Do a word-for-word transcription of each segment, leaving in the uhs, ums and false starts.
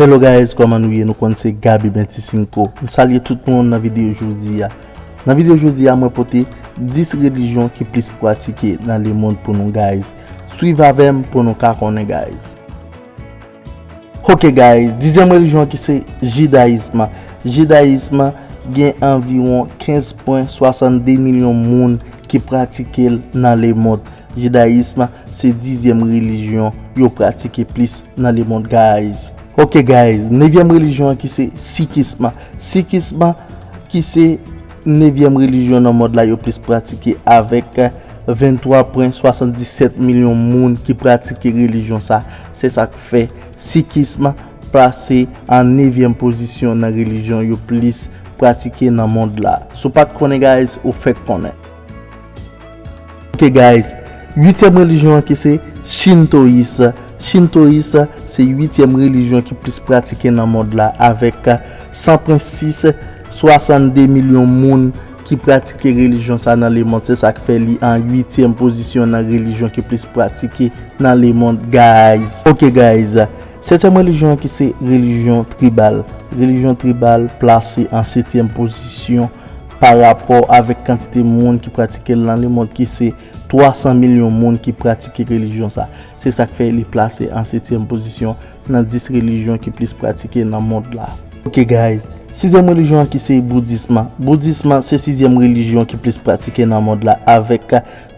Hello guys, kòman nou ye? Nou konn se Gaby Benticinco. M salye tout moun nan videyo jodi a. Nan videyo jodi a, mwen pote dis relijyon ki plis pratike nan lemonn pou nou, guys. Swiv avè m pou nou ka konnen, guys. Ok guys, dizyèm relijyon ki se jidayism. Jidayism gen anviwon kenz pwen swasannde milyon moun ki pratike l nan lemonn. Jidayism se dizyèm relijyon yo pratike plis nan lemonn, guys. Ok guys, nevyèm relijyon an ki se sikism. Sikism ki se nevyèm relijyon nan mond la yo plis pratike avèk venntwa pwen swasanndisèt milyon moun ki pratike relijyon sa. Se sa k fè sikism plase an nevyèm pozisyon nan relijyon yo plis pratike nan mond la. Si w pa t konnen, guys, ou fèk konnen. Ok guys, uityèm relijyon an ki se chintoyis. Chintoyis se uityèm relijyon ki plis pratike nan mond la avèk san pwen sis, swasannde milyon moun ki pratike relijyon sa nan lemonn. Se sa k fè li an uityèm pozisyon nan relijyon ki plis pratike nan lemonn, guys. Ok guys, setyèm relijyon an ki se relijyon tribal. Relijyon tribal plase an setyèm pozisyon pa rapò avèk kantite moun ki pratike l nan lemonn, ki se twa san milyon moun ki pratike relijyon sa. Se sa k fè li plase an setyèm pozisyon nan dis relijyon ki plis pratike nan mond la. Ok guys, sizyèm relijyon an ki se boudism. Boudism se sizyèm relijyon ki plis pratike nan mond la avèk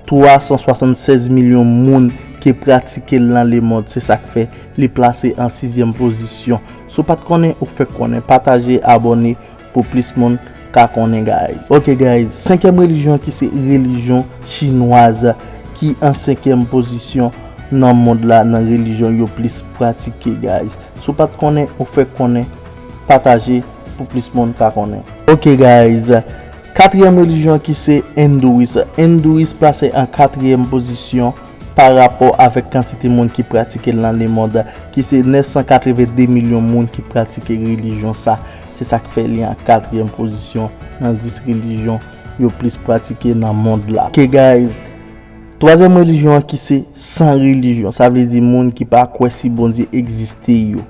twa san swasannsèz milyon moun ki pratike l nan lemonn. Se sa k fè li plase an sizyèm pozisyon. Si w pa t konnen, ou fèk konnen. Pataje, abòne pou plis moun ka konnen, guys. Ok guys, senkyèm relijyon ki se relijyon chinwaz ki an senkyèm pozisyon nan mond la nan relijyon yo plis pratike, guys. Si w pa t konnen, ou fèk konnen, pataje pou plis moun ka konnen. Ok guys, katriyèm relijyon ki se endouis. Endouis plase an katriyèm pozisyon pa rapò avèk kantite moun ki pratike l nan lemonn, ki se nèf san katreven de milyon moun ki pratike relijyon sa. Se sa k fè li an katriyèm pozisyon nan dis relijyon yo plis pratike nan mond la. Ok guys, twazyèm relijyon an ki se san relijyon, sa vle di moun ki pa kwè si Bondye egziste yo.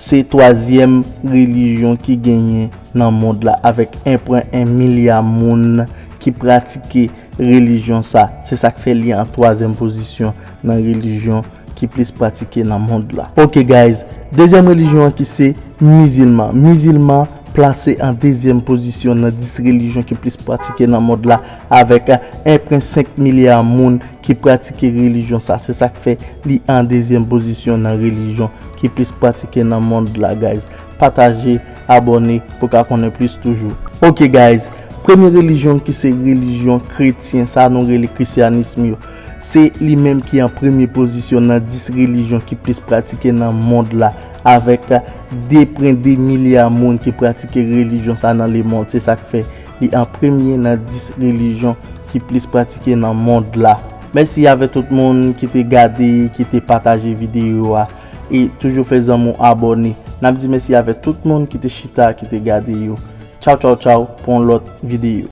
Se twazyèm relijyon ki genyen nan mond la avèk en pwen en milya moun ki pratike relijyon sa. Se sa k fè li an twazyèm pozisyon nan relijyon ki plis pratike nan mond la. Ok guys, dezyèm relijyon an ki se mizilman. Mizilman plase an dezyèm pozisyon nan dis relijyon ki plis pratike nan mond la avèk en pwen senk milya moun ki pratike relijyon sa. Se sa k fè li an dezyèm pozisyon nan relijyon ki plis pratike nan mond la, guys. Pataje, abòne pou ka konnen plis toujou. Ok guys, premye relijyon ki se relijyon kretyen, sa nou rele krisyanism yo. Se li menm ki an premye pozisyon nan dis relijyon ki plis pratike nan mond la, avèk de pwen de milya moun ki pratike relijyon sa nan lemonn. Se sa k fè li an premye nan dis relijyon ki plis pratike nan mond la. Mèsi avè tout moun ki te gade, ki te pataje videyo a. E toujou fè zanmi w abòne. N ap di mèsi avè tout moun ki te chita, ki te gade yo. Tchaw, tchaw, tchaw, pou yon lòt videyo.